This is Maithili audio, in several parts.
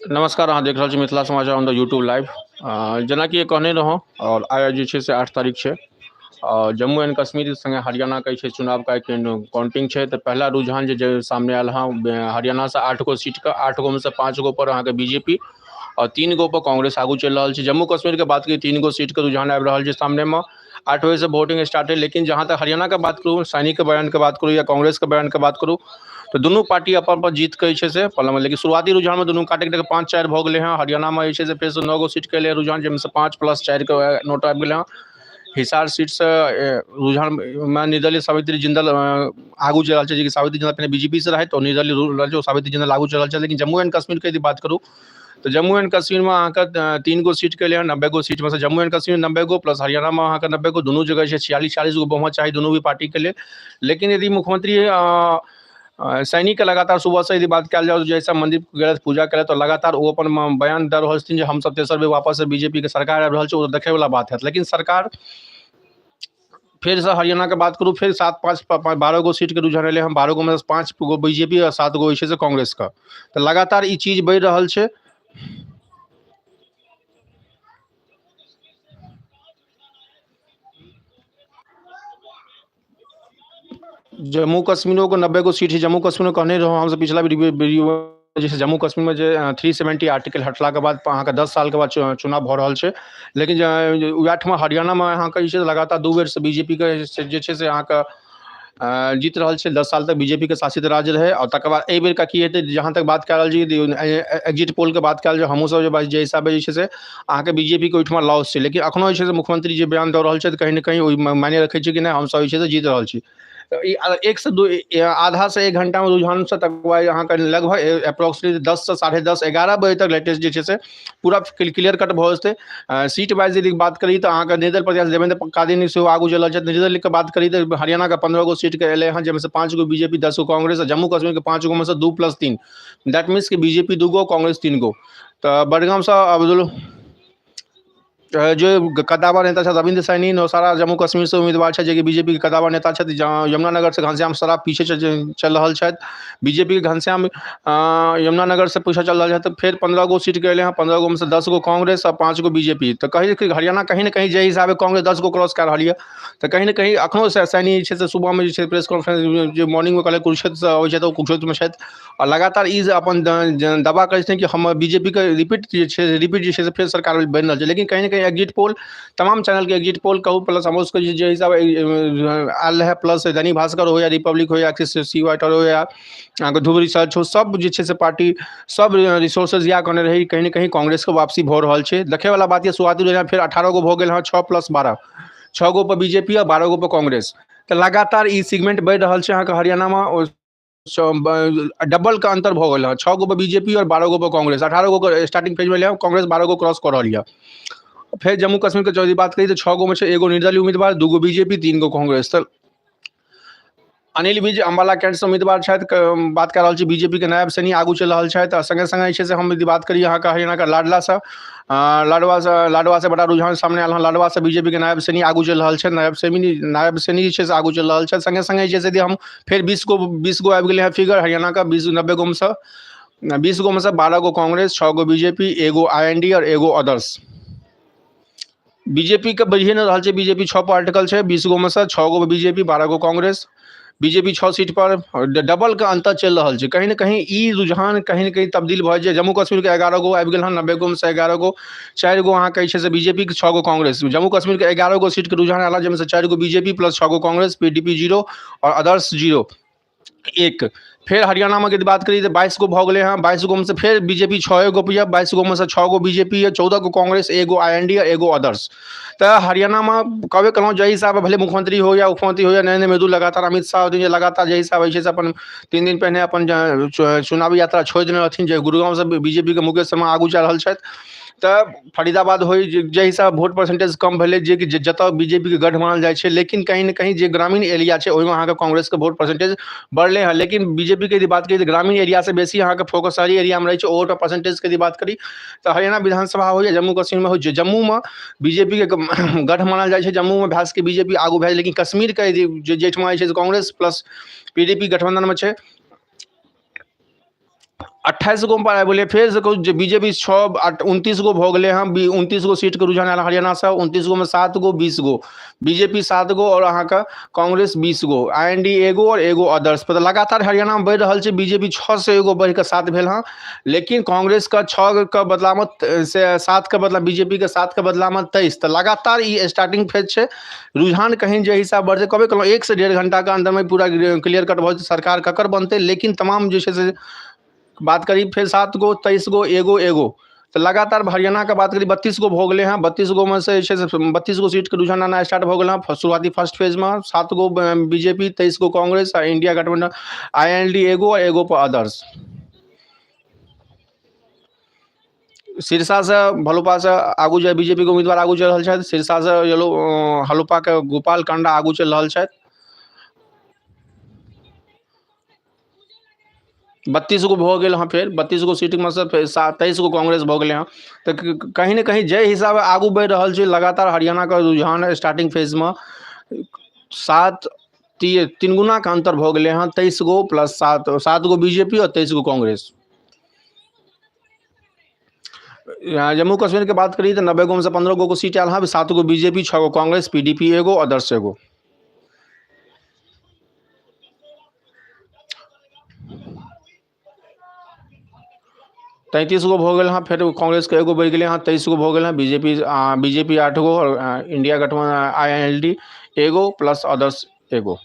नमस्कार, अहाँ देख रहल छी मिथिला समाचार ऑन the YouTube live. जेनाकि कहने रहौं आओर आइ जे छै से 8 तारीख छै आओर जम्मू एंड कश्मीर सङ्गे हरियाणाके जे छै चुनावके आइ काउंटिंग छै। तऽ पहिला रुझान जे सामने आयल हँ हरियाणासँ 8 गो सीटके, 8 गोमे सँ 5 गो पर अहाँके बी जे पी आओर 3 गो पर कांग्रेस आगू चलि रहल छै। जम्मू कश्मीरके बात करी, 3 गो सीटके रुझान आबि रहल छै सामनेमे। 8 बजेसँ वोटिंग स्टार्ट है, लेकिन जहाँ तक हरियाणाके बात करू, सैनीके बयानके बात करू या कांग्रेसके बयानके बात करू, तऽ दुनू पार्टी अपन अपन जीतके जे छै से पलमे, लेकिन शुरुआती रुझानमे दुनू काटि कऽ 5-4 भऽ गेलै हँ। हरियाणामे जे छै से फेरसँ 9 गो सीटके एलै रुझान, जाहिमे सँ 5 प्लस 4के नोट आबि गेलै हँ। हिसार सीटसँ रुझानमे निर्दलीय सावित्री जिंदल आगू चलि रहल छै, जेकि सावित्री जिंदल पहिने बी जे पी सँ रहथि आओर निर्दलीय रहल छै, ओ सावित्री जिंदल आगू चलि रहल छै। लेकिन जम्मू एंड कश्मीरके यदि बात करू तऽ जम्मू एंड कश्मीरमे अहाँके 3 गो सीटके एलै हँ 90 गो सीटमे सँ, जम्मू एंड कश्मीर 90 गो प्लस हरियाणामे अहाँके 90 गो, दुनू जगह छै 46-46 गो बहुमत चाही दुनू भी पार्टीके लेल। लेकिन यदि मुख्यमंत्री सैनीके लगातार सुबहसँ यदि बात कयल जाउ, जैसे मन्दिर गेलथि पूजा केलथि, तऽ लगातार ओ अपन बयान दऽ रहल छथिन जे हमसब तेसर बेर वापस बी जे पी के सरकार आबि रहल छै, ओ देखैवला बात हैत। लेकिन सरकार फेरसँ हरियाणाके बात करू, फेर 7 5 12 गो सीटके रुझान एलै हँ, 12 गोमे 5 गो बी जे पी आओर 7 गो जे छै से कांग्रेसके। तऽ लगातार ई चीज बढ़ि रहल छै। जम्मू कश्मीरोके 90 गो सीट छै। जम्मू कश्मीरमे कहने रहौँ हमसब पिछला वीडियो जे छै जम्मू कश्मीरमे जे 370 आर्टिकल हटलाके बाद अहाँके 10 सालके बाद चुनाव भऽ रहल छै। लेकिन वएह हरियाणामे अहाँके जे छै लगातार 2 बेरसँ बी जे पी के जे छै से अहाँके जीत रहल छै। 10 साल तक बी जे पी के शासित राज्य रहै आओर तकर बाद एहि बेरका की हेतै, जहाँ तक बात कए रहल छी एग्जिट पोलके बात कयल जाय, हमहूँसब जे जे हिसाबे जे छै से अहाँके बी जे पी के ओहिठमा लॉस छै। लेकिन एखनो जे छै से मुख्यमंत्री जे बयान दऽ रहल छथि कहीं ने कहीं ओहि मायने रखै छै कि नहि हमसब जे छै से जीत रहल छी। तऽ ई 1 से 2 आधा से 1 घंटामे रुझानसँ तकर बाद अहाँके लगभग अप्रोक्सली 10 से 10:30 11 बजे तक लेटेस्ट जे छै से पूरा क्लियर कट भऽ जेतै। सीट वाइज यदि बात करी तऽ अहाँके निर्दल प्रत्याशी देवेंद्र कादिनी सेहो आगू चलि रहल छथि। निर्दलीयके बात करी तऽ हरियाणाके 15 गो सीटके एलै हँ, जाहिमे सँ 5 गो बी जे पी, 10 गो कांग्रेस, आ जम्मू कश्मीरके 5 गोमे सँ 2 प्लस 3, that means कि बी जे पी 2 गो, कांग्रेस 3 गो। तऽ बडगामसँ अब्दुल जे कद्दावर नेता छथि रविन्द्र सैनी नौसारा जम्मू कश्मीरसँ उम्मीदवार छथि, जेकि बी जे पी के कद्दावर नेता छथि। यमुनानगरसँ घनश्याम सराफ पीछे चलि रहल छथि, बी जे पी के घनश्याम यमुनानगरसँ पीछे चलि रहल छथि। फेर 15 गो सीटके एलै हँ, 15 गोमे सँ 10 गो कांग्रेस आ 5 गो बी जे पी। तऽ कहै कि हरियाणा कहीं ने कहीं जाहि हिसाबे कांग्रेस 10 गो क्रॉस कए रहल यऽ, तऽ कहीं ने कहीं एखनो सैनी जे छै से सुबहमे जे छै प्रेस कॉन्फ्रेंस जे मॉर्निंगमे कहलक कुरुक्षेत्रसँ अबै छथि, ओ कुरुक्षेत्रमे छथि आओर लगातार ई जे अपन दावा करै छथिन कि हम बी जे पी के रिपीट जे छै रिपीट जे छै से फेर सरकार बनि रहल छै। लेकिन कहीं ने कहीं एग्जिट पोल तमाम चैनलके एग्जिट पोल कहू प्लस हमरो सबके जे हिसाब आयल रहै, प्लस दैनिक भास्कर हो या रिपब्लिक हो या सी वाइटर हो या अहाँके ध्रुव रिसर्च हो, सब जे छै से पार्टी सब रिसोर्सेज इएह कहने रहै कहीं ने कहीं कांग्रेसके वापसी भऽ रहल छै। देखैवला बात यऽ शुरुआती रुझान फेर 18 गो भऽ गेल हँ, 6 प्लस 12, 6 गो पर बी जे पी आओर 12 गो पर कांग्रेस। तऽ लगातार ई सिगमेंट बढ़ि रहल छै अहाँके हरियाणामे डबलके अन्तर भऽ गेल हँ, 6 गो पर बी जे पी आओर 12 गो पर कांग्रेस, 18 गो के स्टार्टिंग फेजमे एलै हँ, कांग्रेस 12 गो क्रॉस कऽ रहल यऽ। फेर जम्मू कश्मीरके यदि बात करी तऽ 6 गोमे छै, 1 गो निर्दलीय उम्मीदवार, 2 गो बी जे पी, 3 गो कांग्रेस। तऽ अनिल विज अम्बाला कैंटसँ उम्मीदवार छथि, बात कए रहल छी बी जे पी के नायब सैनी आगू चलि रहल छथि। आ सङ्गे सङ्गे जे छै से हम यदि बात करी अहाँके हरियाणाके लाडलासँ, लाडवासँ बड़ा रुझान सामने आयल हँ, लाडवासँ बी जे पी के नायब सैनी आगू चलि रहल छथि, नायब सैनी जे छै से आगू चलि रहल छथि। सङ्गे सङ्गे जे छै से यदि हम फेर 20 गो आबि गेलै हँ फिगर हरियाणाके 90 गोमे सँ, 20 गोमे सँ 12 गो कांग्रेस, 6 गो बी जे पी, 1 गो I N D आओर 1 गो अदर्स। बी जे पी के बढ़िए नहि रहल छै, बी जे पी 6 पर अटकल छै, 20 गोमे सँ 6 गो बी जे पी, 12 गो Congress, B J P 6 seat पर डबल के अंतर चलि रहल छै। कहीं ने कहीं ई रुझान कहीं ने कहीं तब्दील भऽ जाइ। जम्मू कश्मीरके 11 गो आबि गेल हँ, 90 गोमे सँ 11 गो, 4 गो अहाँके जे छै से बी जे पी के, 6 गो कांग्रेस। जम्मू कश्मीरके 11 गो सीटके रुझान आयल जाहिमे सँ 4 गो बी जे पी प्लस 6 गो कांग्रेस, पी डी पी 0 आओर अदर्स 0 1। फेर हरियाणामे यदि बात करी तऽ 22 गो भऽ गेलै हँ, 22 गोमे सँ फेर बी जे पी 6 गो यऽ, 22 गोमे सँ 6 गो बी जे पी यऽ, 14 गो कांग्रेस, 1 गो I N D आओर 1 गो अदर्स। तऽ हरियाणामे कहबे केलहुँ जाहि हिसाबे भले मुख्यमंत्री हो या उपमुख्यमंत्री हो या नरेंद्र मोदी लगातार अमित शाह होथिन जे लगातार जाहि हिसाबे जे छै से अपन 3 दिन पहिने अपन चुनावी यात्रा छोड़ि देने रहथिन, जे गुरुगाँवसँ बी जे पी के मुकेश शर्मा आगू जा रहल छथि। तऽ फरीदाबाद होइ जाहि हिसाब वोट परसेंटेज कम भेलै, जेकि जतऽ बी जे पी के गढ़ मानल जाइ छै, लेकिन कहीं ने कहीं जे ग्रामीण एरिया छै ओहिमे अहाँके कांग्रेसके वोट परसेंटेज बढ़लै हँ। लेकिन बी जे पी के यदि बात करी तऽ ग्रामीण एरियासँ बेसी अहाँके फोकस शहरी एरियामे रहै छै। ओहोटा परसेंटेजके यदि बात करी तऽ हरियाणा विधानसभा हो या जम्मू कश्मीरमे हो, जे जम्मूमे बी जे पी के गढ़ मानल जाइ छै, जम्मूमे भए सकै बी जे पी आगू भए जाइ, लेकिन कश्मीरके यदि जाहिठमा जे छै से कांग्रेस प्लस पी डी पी गठबन्धनमे छै। 28 गो पर आबि गेलै। फेरसँ कहू जे बीजेपी 6 8 29 गो भऽ गेलै हँ। 29 गो सीटके रुझान आयल हरियाणासँ। 29 गोमे 7 गो 20 गो बीजेपी, 7 गो आओर अहाँके कांग्रेस 20 गो, I N D एगो आओर एगो अदर्स पर। तऽ लगातार हरियाणामे बढ़ि रहल छै। बीजेपी 6 से एगो बढ़ि कऽ 7 भेल हँ, लेकिन कांग्रेसके 6 के बदलामे से 7के बदला, बीजेपीके 7के बदलामे 23। तऽ लगातार ई स्टार्टिंग फेज छै। रुझान कहीं जे हिसाब बढ़तै, कहबे केलहुँ, 1 से 1.5 घंटाके अन्दरमे पूरा क्लियर कट भऽ जेतै सरकार ककर बनतै। लेकिन तमाम जे छै से बात करी, फेर 7 गो, 23 गो, एगो, एगो, तऽ लगातार हरियाणाके बात करी, 32 गो भऽ गेलै हँ। 32 गोमे से जे छै से 32 गो सीटके रुझान आना स्टार्ट भऽ गेल हँ। शुरुआती फर्स्ट फेजमे 7 गो बीजेपी, 23 गो कांग्रेस आ इंडिया गठबंधन आईएनएलडी एगो आ एगो पर अदर्स। सिरसासँ भलुपासँ आगू जे बीजेपीके उम्मीदवार आगू चलि रहल छथि। सिरसासँ येलो हलुपाके गोपाल कांडा आगू चलि रहल छथि। 32 गो भऽ गेल हँ। फेर 32 गो सीटमे से फेर 23 गो कांग्रेस भऽ गेलै हँ। तऽ कहीं ने कहीं जाहि हिसाबे आगू बढ़ि रहल छै लगातार हरियाणाके रुझान, स्टार्टिंग फेजमे सात तीन गुनाके अन्तर भऽ गेलै हँ। 23 गो प्लस 7, 7 गो बीजेपी आओर 23 गो कांग्रेस। जम्मू कश्मीरके बात करी तऽ 90 गोमे से 15 गो सीट आयल हँ। 7 गो बीजेपी, 6 गो कांग्रेस, पीडीपी एगो, अदर्स एगो। 33 गो भऽ गेल हँ। फेर कांग्रेसके एगो बढ़ि गेलै हँ, 23 गो भऽ गेल हँ। बीजेपी, बीजेपी 8 गो आओर इंडिया गठबंधन आईएनएलडी एगो प्लस अदर्स एगो।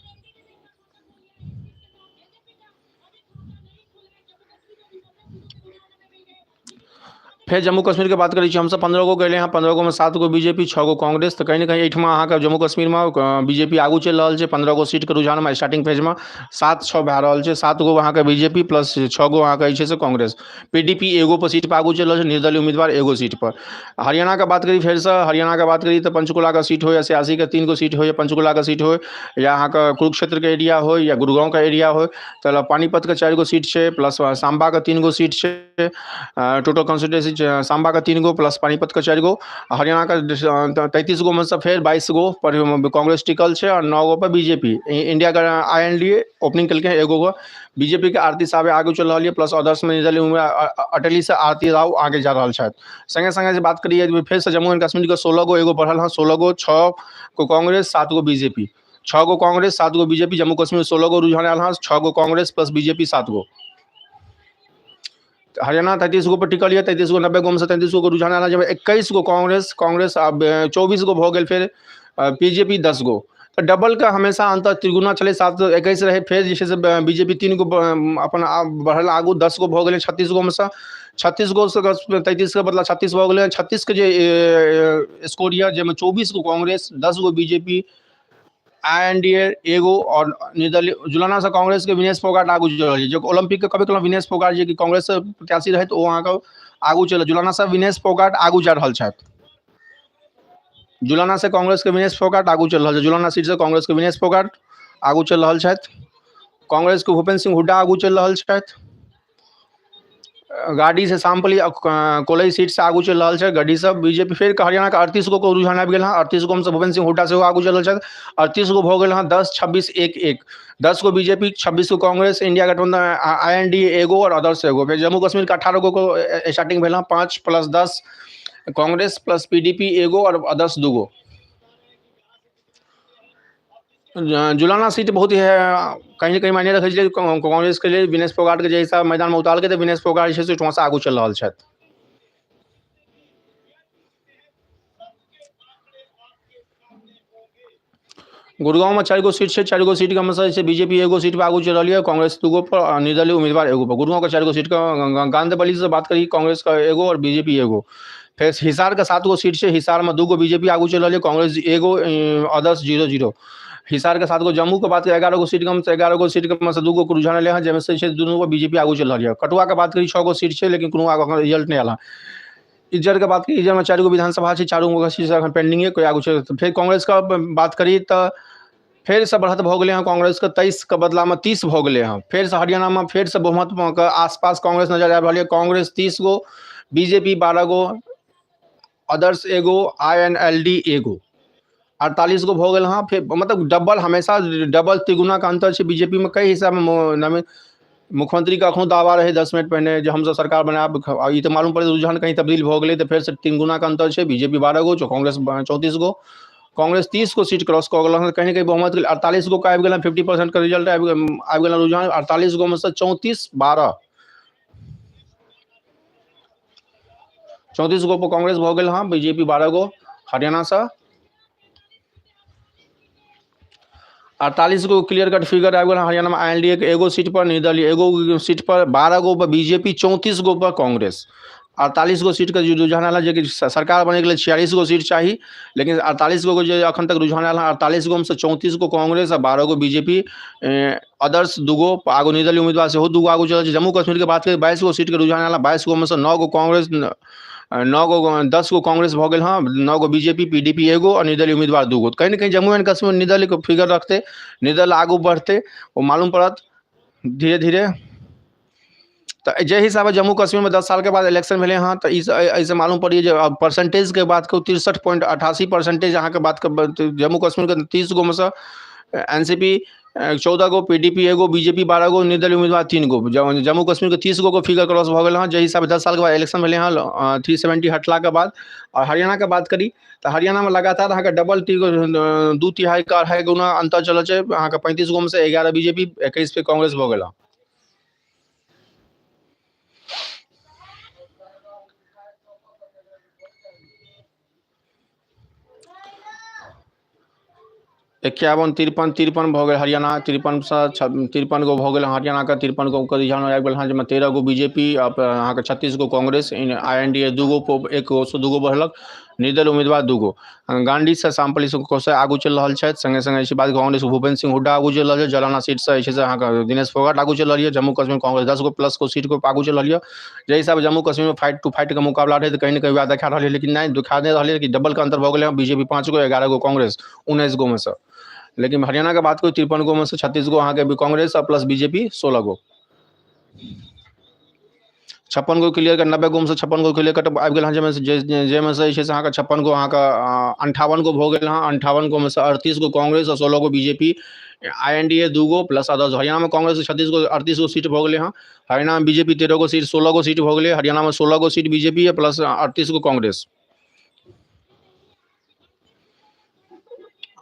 फेर जम्मू कश्मीरके बात करै छी हमसभ। 15 गो गेलै हँ। 15 गोमे 7 गो बीजेपी, 6 गो कांग्रेस। तऽ कहीं ने कहीं एहिठमा अहाँके जम्मू कश्मीरमे बीजेपी आगू चलि रहल छै। 15 गो सीटके रुझानमे स्टार्टिंग फेजमे 7-6 भए रहल छै। 7 गो अहाँके बीजेपी प्लस 6 गो अहाँके जे छै से कांग्रेस। पीडीपी एगो पर सीट पर आगू चलि रहल छै, निर्दलीय उम्मीदवार एगो सीट पर। हरियाणाके बात करी, फेरसँ हरियाणाके बात करी तऽ पंचकुलाके सीट हो या 86के 3 गो सीट हो या पंचकुलाके सीट हो या अहाँके कुरुक्षेत्रके एरिया हो या गुड़गाँवके एरिया हो, तऽ पानीपतके 4 गो सीट छै, प्लस सांबाके 3 गो सीट छै। टोटल कॉन्स्टिट्यूंसी सांबाके 3 गो प्लस पानीपतके 4 गो। हरियाणाके 33 गोमे सँ फेर 22 गो पर कांग्रेस टिकल छै आओर 9 गो पर बीजेपी, इंडिया आईएनडीए ओपनिंग केलकै एगो गो। बीजेपी के आरती सावे आगू चलि रहल यऽ, प्लस अदर्समे निर्दलीय उम्मीदवार अटेली से आरती राव आगे जा रहल छथि। संगे संगे जे बात करियै फेरसँ जम्मू एंड कश्मीरके, 16 गो, एगो बढ़ल हँ। 16 गो, 6 गो कांग्रेस, 7 गो बीजेपी। 6 गो कांग्रेस, 7 गो बीजेपी। जम्मू कश्मीर 16 गो रुझान आयल हँ, 6 गो कांग्रेस प्लस बीजेपी 7 गो। हरियाणा 33 गो पर टिकल यऽ। 33 गो, 90 गोमे से 33 गो रुझान आयल, जाहिमे 21 गो कांग्रेस, कांग्रेस आब 24 गो भऽ गेल, फेर बीजेपी 10 गो। तऽ डबलके हमेशा अन्तर त्रिगुना छलै। 7 21 रहै, फेर जे छै से बीजेपी 3 गो अपन बढ़ल आगू, 10 गो भऽ गेलै। 36 गोमे सँ 36 गो से 33के बदला 36 भऽ गेलै। 36के जे स्कोर यऽ, जाहिमे 24 गो कांग्रेस, 10 गो बीजेपी, आईएनडीए एगो आओर निर्दलीय। जुलानासँ कांग्रेसके विनेश फोगाट आगू चलि रहल छै, जे ओलम्पिकके कहबे केलहुँ। विनेश फोगाट जे कि कांग्रेससँ प्रत्याशी रहथि, ओ अहाँके आगू चलि, जुलानासँ विनेश फोगाट आगू जा रहल छथि। जुलानासँ कांग्रेसके विनेश फोगाट आगू चलि रहल छै। जुलाना सीटसँ कांग्रेसके विनेश फोगाट आगू चलि रहल छथि। कांग्रेसके भूपेन्द्र सिंह हुड्डा आगू चलि रहल छथि। गाड़ी से सामपली कोलई सीट से आगू चलि रहल छै गड्डी सब बीजेपी। फेर हरियाणाके 38 गो के रुझान आबि गेल हँ। 38 गो मे भूपेन्द्र सिंह हुड्डा सेहो आगू चलि रहल छथि। 38 गो भऽ गेल हँ, 10, 26, 1, 1। 10 गो बीजेपी, 26 गो कांग्रेस, इंडिया गठबंधन आईएनडी एगो और अदर्स एगो। फेर जम्मू कश्मीर के 18 गो को स्टार्टिंग भेल हँ। 5 प्लस 10 कांग्रेस प्लस पीडीपी एगो और अदर्स 2 गो। जुलाना सीट बहुत ही कहीं ने कहीं मायने रखै छै कांग्रेस के लेल। विनेश फोगाटके जे हिसाब मैदानमे उतारलकै, तऽ विनेश फोगाट जे छै से ओहिठामसँ आगू चलि रहल छथि। गुड़गाँवमे चारि गो सीट छै। चारि गो सीटके मे से बीजेपी एगो सीट पर आगू चलि रहल यऽ, कांग्रेस 2 गो पर आ निर्दलीय उम्मीदवार एगो पर। गुड़गाँवके चारि गो सीटके गांधीबली बात करी, कांग्रेसके एगो आओर बीजेपी एगो। फेर हिसारके 7 गो सीट छै। हिसारमे 2 गो बीजेपी आगू चलि रहल यऽ, कांग्रेस एगो, अदर्स 0 0। हिसारके 7 गो। जम्मूके बात करी, 11 गो सीटके मे 11 गो सीटके मे से 2 गो के रुझान एलै हँ, जाहिमे से छै दुनू गो बीजेपी आगू चलि रहल यऽ। कठुआके बात करी, 6 गो सीट छै, लेकिन कोनो आगू एखन रिजल्ट नहि आयल हँ। इज्जरके बात करी, इज्जरमे चारि गो विधानसभा छै, चारू गो सीट एखन पेंडिंगे, कोइ आगू छै। फेर कांग्रेसके बात करी तऽ फेरसँ बढ़त भऽ गेलै हँ कांग्रेसके, 23के बदलामे 30 भऽ गेलै हँ। फेरसँ हरियाणामे फेरसँ बहुमतके आसपास कांग्रेस नजर आबि रहल यऽ। कांग्रेस 30 गो, बीजेपी 12 गो, अदर्स एगो, आईएनएलडी एगो। 48 गो भऽ गेल हँ। फेर मतलब डबल, हमेशा डबल तिगुनाके अन्तर छै बीजेपीमे कई हिसाबमे। मुख्यमंत्री के अखनो दावा रहै 10 मिनट पहिने जे हमसब सरकार बनायब। ई तऽ मालूम पड़ै रुझान कहीं तब्दील भऽ गेलै तऽ फेरसँ 3 गुना के अंतर छै। बीजेपी 12 गो, कांग्रेस 34 गो, कांग्रेस 30 गो सीट क्रॉस कऽ गेल हन। कहीं कहीं बहुमत 48 गो के आबि गेल हन, 50% के रिजल्ट आबि गेल रुझान। 48 गो में से 34 12 34 गो पर कांग्रेस भऽ गेल हँ, बीजेपी 12 गो। हरियाणासँ 48 गो क्लियर कट फिगर आबि गेल हरियाणामे। I N D A के 1 सीट पर, निर्दलीय 1 सीट पर, 12 गो पर बीजेपी, 34 गो पर कांग्रेस। 48 गो सीटके जे रुझान आयल जेकि सरकार बनैके लेल 46 गो सीट चाही, लेकिन 48 गो जे अखन तक रुझान आयल हँ 48 गोमे सँ 34 गो कांग्रेस आ 12 गो बीजेपी, अदर्स 2 गो, आगू निर्दलीय उम्मीदवार सेहो 2 गो आगू चलल छै। जम्मू कश्मीरके बात करी 22 गो सीटके रुझान आयल, 22 गो मे सँ 9 गो कांग्रेस, 9 गो 10 गो कांग्रेस भऽ गेल हँ, 9 गो बीजेपी, पीडीपी 1 गो और निर्दलीय उम्मीदवार 2 गो। कहीं ने कहीं जम्मू एंड कश्मीर निर्दलीय फिगर रखते, निर्दल आगू बढ़ते, ओ मालूम पड़त धीरे धीरे। तऽ जाहि हिसाबे जम्मू कश्मीरमे 10 सालके बाद इलेक्शन भेलै हँ, तऽ एहिसँ मालूम पड़ैए जे परसेंटेजके बात कहू 63.88% अहाँके बात जम्मू कश्मीरके 30 गोमे सँ एन सी पी 14 गो, पी डी पी 1 गो, बीजेपी 12 गो, निर्दलीय उम्मीदवार 3 गो। जम्मू कश्मीरके 30 गो फिगर क्रॉस भऽ गेल हँ, जाहि हिसाबे 10 सालके बाद इलेक्शन भेलै हँ 370 हटलाके बाद। आओर हरियाणाके बात करी तऽ हरियाणामे लगातार अहाँके डबल 2/3 के 2.5 गुना अन्तर चलल छै। अहाँके 35 गोमे सँ 11 बीजेपी, 21 पे कांग्रेस भऽ गेल हँ। 51 53 53 भऽ गेल हरियाणा, 53 सँ 53 गो भऽ गेल हरियाणाके, 53 गो के रुझान आबि गेल हँ, जाहिमे 13 गो बीजेपी आ अहाँके 36 गो Congress, I N D A 2 go, 1 गो सँ 2 गो बढ़लक, निर्दलीय उम्मीदवार 2 गो। गांधी से सामपल्ली से आगू चलि रहल छथि। संगे संगे जे बात कांग्रेस भूपेन्द्र सिंह हुड्डा आगू चलि रहल छथि, जलाना सीटसँ जे छै से अहाँके दिनेश फोगाट आगू चलि रहल यऽ। जम्मू कश्मीर कांग्रेस 10 गो प्लस को सीट को आगू चलि रहल यऽ। जाहि हिसाबे जम्मू कश्मीरमे फाइट टू फाइटके मुकाबला रहै तऽ कहीं ने कहीं वएह देखा रहल यऽ, लेकिन नहि देखा नहि रहल यऽ कि डबलके अंतर भऽ गेलै हँ। बीजेपी 5 गो, 11 गो कांग्रेस, 19 गो में से। लेकिन हरियाणाके बात करू 53 गो में से 36 गो अहाँके कांग्रेस आ प्लस बीजेपी 16 गो। 56 गो क्लियर कट 90 गो में से 56 गो क्लियर कट आबि गेल हँ, जाहिमे जाहिमे से जे छै से अहाँके 56 गो अहाँके 58 गो भऽ गेल हँ। 58 गो में से 38 गो कांग्रेस आ 16 गो BJP, I N D A 2 go plus others. हरियाणामे Congress 36 गो 38 गो सीट भऽ गेलै हँ। हरियाणामे बीजेपी 13 गो सीट 16 गो सीट भऽ गेलै। हरियाणामे 16 गो सीट बीजेपी आ प्लस 38 गो कांग्रेस,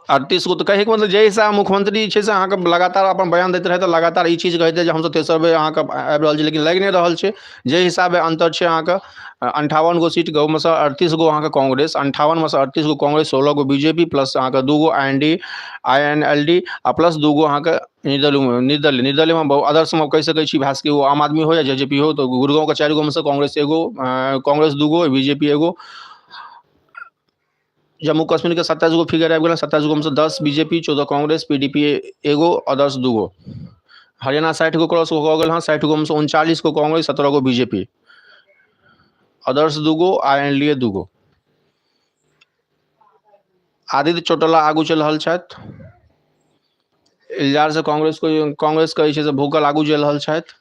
38 गो। तऽ कहैके मतलब जाहि हिसाब मुख्यमंत्री जे छै से अहाँके लगातार अपन बयान दैत रहै तऽ लगातार ई चीज कहैत रहै जे हमसब तेसर बेर अहाँके आबि रहल छी, लेकिन लागि नहि रहल छै। जाहि हिसाबे अन्तर छै अहाँके 58 गो सीट गो में सँ 38 गो अहाँके कांग्रेस, 58 में सँ 38 गो कांग्रेस, 16 गो बीजेपी प्लस अहाँके 2 गो I N D I N L D आ प्लस 2 गो अहाँके निर्दलीय। निर्दलीयमे अदर्समे कहि सकै छी भए सकै ओ आम आदमी हो या जे जे पी हो। तऽ गुड़गाँवके 4 गो में सँ कांग्रेस 1 गो, कांग्रेस 2 गो, बीजेपी 1 गो। जम्मू कश्मीर के 27 गो फिगर आबि गेल, 27 गो में से 10 बीजेपी, 14 कांग्रेस, पीडीपी 1 गो, अदर्स 2 गो। हरियाणा 60 गो क्रॉस भऽ गेल हँ, 60 गो में से 39 गो कांग्रेस, 17 गो BJP, others 2 go, I N D A 2 go. Aditya Chautala आगू चलि रहल छथि। इल्जार से कांग्रेस के जे छै से भूकल आगू चलि रहल छथि।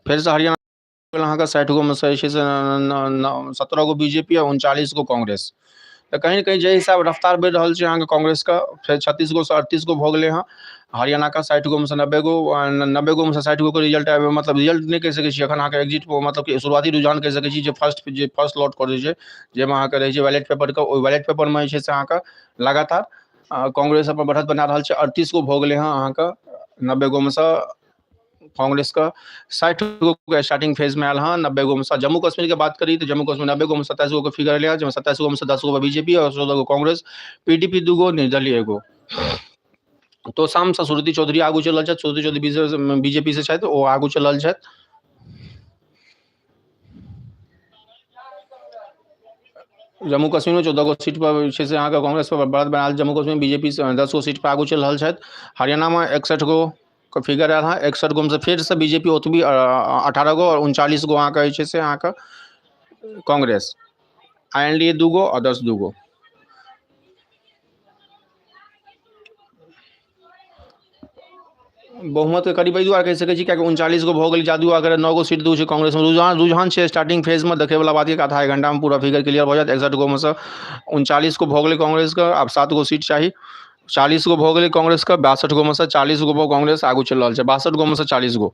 फेरसँ हरियाणा अहाँके 60 गो में से जे छै से 17 गो बीजेपी आ 39 गो कांग्रेस। तऽ कहीं ने कहीं जाहि हिसाब रफ्तार बढ़ि रहल छै अहाँके कांग्रेसके, फेर 36 गो सँ 38 गो भऽ गेलै हँ। हरियाणाके 60 गो में से 90 गो, 90 गो में से 60 गो के रिजल्ट आबि, मतलब रिजल्ट नहि कहि सकै छी एखन अहाँके एग्जिट मतलब कि शुरुआती रुझान कहि सकै छी जे फर्स्ट लॉट करै छै, जाहिमे अहाँके रहै छै बैलेट पेपरके, ओहि बैलेट पेपरमे जे छै से अहाँके लगातार कांग्रेस अपन बढ़त बना रहल छै। 38 गो भऽ गेलै हँ अहाँके 90 गो में सँ कांग्रेसके, 60 गो के स्टार्टिंग फेजमे आयल हँ 90 गो में सँ। जम्मू कश्मीरके बात करी तऽ जम्मू कश्मीर 90 गो में 27 गो के फिगर एलै हँ, जाहिमे 27 गो में से 10 गो बीजेपी और 16 गो कांग्रेस, पीडीपी 2 गो, निर्दलीय 1 गो। तोशाम से श्रुति चौधरी आगू चलि रहल छथि, श्रुति चौधरी बीजेपी से छथि, ओ आगू चलि रहल छथि। जम्मू कश्मीरमे 14 गो सीट पर छै से अहाँके कांग्रेस पर बढ़त बनायल। जम्मू कश्मीर बीजेपी से 10 गो सीट पर आगू चलि रहल छथि। हरियाणामे 61 गो के फिगर आयल हँ, 61 गो में से फेर से बीजेपी ओतबी 18 गो और 39 गो अहाँके जे छै से अहाँके Congress, I N D A 2 go, others 2 go. बहुमतके करीब एहि दुआरे कहि सकै छी किएकि 39 गो भऽ गेल जादू, अगर 9 गो सीट दूर छै कांग्रेसमे। रुझान रुझान छै स्टार्टिंग फेजमे, देखैवला बात यऽ कि आधा एक घंटामे पूरा फिगर क्लियर भऽ जायत। 61 गोमे सँ 39 गो भऽ गेलै कांग्रेसके, आब 7 गो सीट चाही। 40 गो भऽ गेलै कांग्रेसके, 62 गोमे सँ 40 गो कांग्रेस आगू चलि रहल छै। 62 गोमे सँ 40 गो,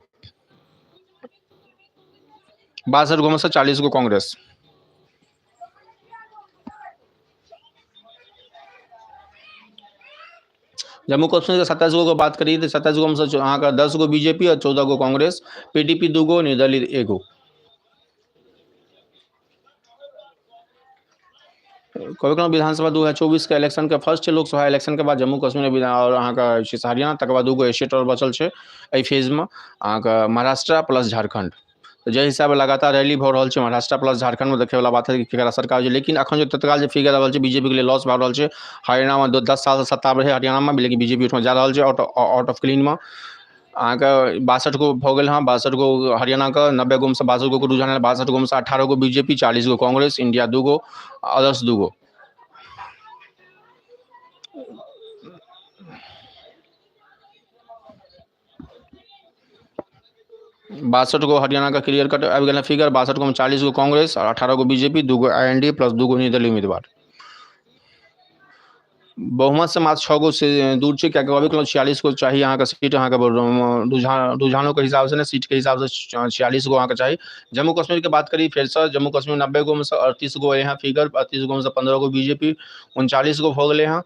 62 गोमे सँ 40 गो कांग्रेस। जम्मू कश्मीरके 27 गोके बात करी तऽ 27 गोमे सँ अहाँके 10 गो बीजेपी आओर 14 गो कांग्रेस, पीडीपी 2 गो, निर्दलीय 1 गो। कहबे केलहुँ विधानसभा 2024 के इलेक्शनके फर्स्ट लोकसभा इलेक्शनके बाद जम्मू कश्मीर विधान आओर अहाँके छै हरियाणा, तकर बाद 2 गो स्टेट आओर बचल छै एहि फेजमे, अहाँके महाराष्ट्र प्लस झारखण्ड। तऽ जाहि हिसाबे लगातार रैली भऽ रहल छै महाराष्ट्र प्लस झारखण्डमे, देखैवला बात है कि केकरा सरकार छै। लेकिन एखन जे तत्काल जे फिगर आबि रहल छै बीजेपीके लिए लॉस भऽ रहल छै। हरियाणामे 10 सालसँ सत्ता रहै हरियाणामे, लेकिन बीजेपी ओहिठाम जा रहल छै आउट आउट ऑफ क्लीनमे। अहाँके 62 गो भऽ गेल हँ, 62 गो हरियाणाके, 90 गोमे 62 गोके रुझान आयल, 62 गोमे 18 गो बीजेपी, 40 गो कांग्रेस, इंडिया 2 गो, अदर्स 2 गो। 62 गो हरियाणाके क्लियर कट आबि गेल फिगर, 62 गोमे 40 गो कांग्रेस आओर 18 गो बीजेपी, 2 गो आईएनडी प्लस 2 गो निर्दलीय उम्मीदवार। बहुमत से मात्र 6 गो से दूर छै, किएकि अभी कहलहुँ 46 गो चाही अहाँके सीट, अहाँके रुझानोके हिसाबसँ ने सीटके हिसाबसँ 46 गो अहाँके चाही। जम्मू कश्मीरके बात करी फेरसँ, जम्मू कश्मीर 90 गोमे सँ 38 गो यहाँ फिगर, 38 गोमे सँ 15 गो बीजेपी, 39 गो भऽ गेलै हँ,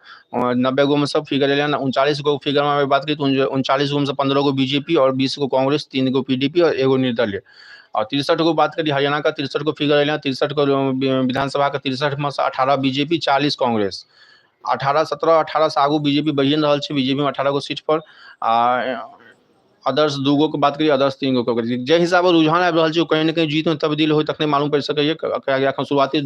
90 गोमे सँ फिगर एलै हँ। 39 गो फिगरमे बात करी तऽ 39 गोमे सँ 15 गो बीजेपी आओर 20 गो कांग्रेस, 3 गो पीडीपी आओर 1 गो निर्दलीय। आओर 63 गो बात करी हरियाणाके, 63 गो फिगर एलै हँ, 63 गो विधानसभाके 63 मे सँ 18 बीजेपी, 40 कांग्रेस। 18 17 18 से आगू बीजेपी बढ़िए रहल छै, बीजेपी में 18 गो सीट पर, आ अदर्स 2 गो के बात करी, अदर्स 3 गो के करी। जाहि हिसाबे रुझान आबि रहल छै ओ कहीं ने कहीं जीत में तब्दील होय तखने मालूम पड़ि सकैए। एखन शुरुआती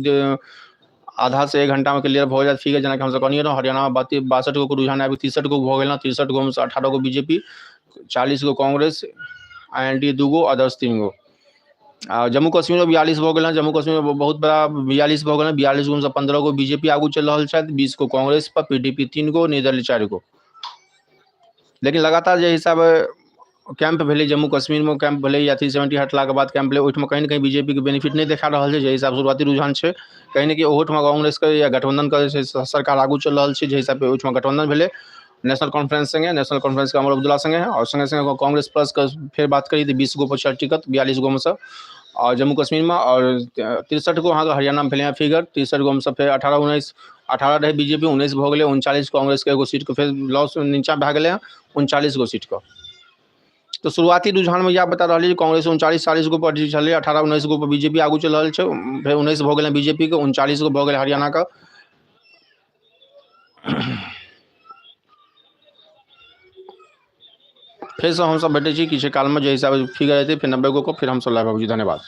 आधा से 1 घंटा में क्लियर भऽ जायत फिगर, जेनाकि हमसब कहलियै रहौं हरियाणा में 62 गो के रुझान आबि 63 गो भऽ गेल हँ, 63 गो में से 18 गो बीजेपी, 40 गो कांग्रेस, आईएनडी 2 गो, अदर्स 3 गो। आ जम्मू कश्मीरमे 42 भऽ गेल हँ, जम्मू कश्मीरमे बहुत बड़ा 42 भऽ गेल हँ, 42 गोमे 15 गो बीजेपी आगू चलि रहल छथि, 20 गो कांग्रेस पर, पीडीपी 3 गो, निर्दलीय 4 गो। लेकिन लगातार जे हिसाबे कैंप भेलै जम्मू कश्मीरमे, कैंप भेलै या 370 हटलाके बाद कैंप भेलै, ओहिठाम कहीं ने कहीं बीजेपीके बेनिफिट नहि देखा रहल छै। जाहि हिसाबसँ शुरुआती रुझान छै कहीं ने कहीं ओहोठाम कांग्रेसके या गठबंधनके जे छै सरकार आगू चलि रहल छै। जाहि हिसाबे ओहिठाम गठबंधन भेलै नेशनल कॉन्फ्रेंस संगे, नेशनल कॉन्फ्रेंसके अमर अब्दुल्ला संगे, आओर संगे संगे कांग्रेस प्लसके फेर बात करी तऽ 20 गो पर टिकट 42 गोमे सँ आओर जम्मू कश्मीरमे, आओर 63 गो अहाँके हरियाणामे भेलै हँ फिगर, 63 गोमे सँ फेर 18 19 18 रहै बीजेपी, 19 भऽ गेलै, 39 कांग्रेसके 1 गो सीटके फेर लॉस नीचाँ भए गेलै हँ 39 गो सीटके। तऽ शुरुआती रुझानमे इएह बता रहल छै कांग्रेस 39 40 गो पर छलै, 18 19 गो पर बीजेपी आगू चलि रहल छै, फेर 19 भऽ गेलै बीजेपीके, 39 गो भऽ गेलै हरियाणाके। फेरसँ हमसब भेटै छी किछु कालमे, जाहि हिसाबे फिगर एतै फेर 90 गो के फेर हमसब लाइव अबै छी। धन्यवाद।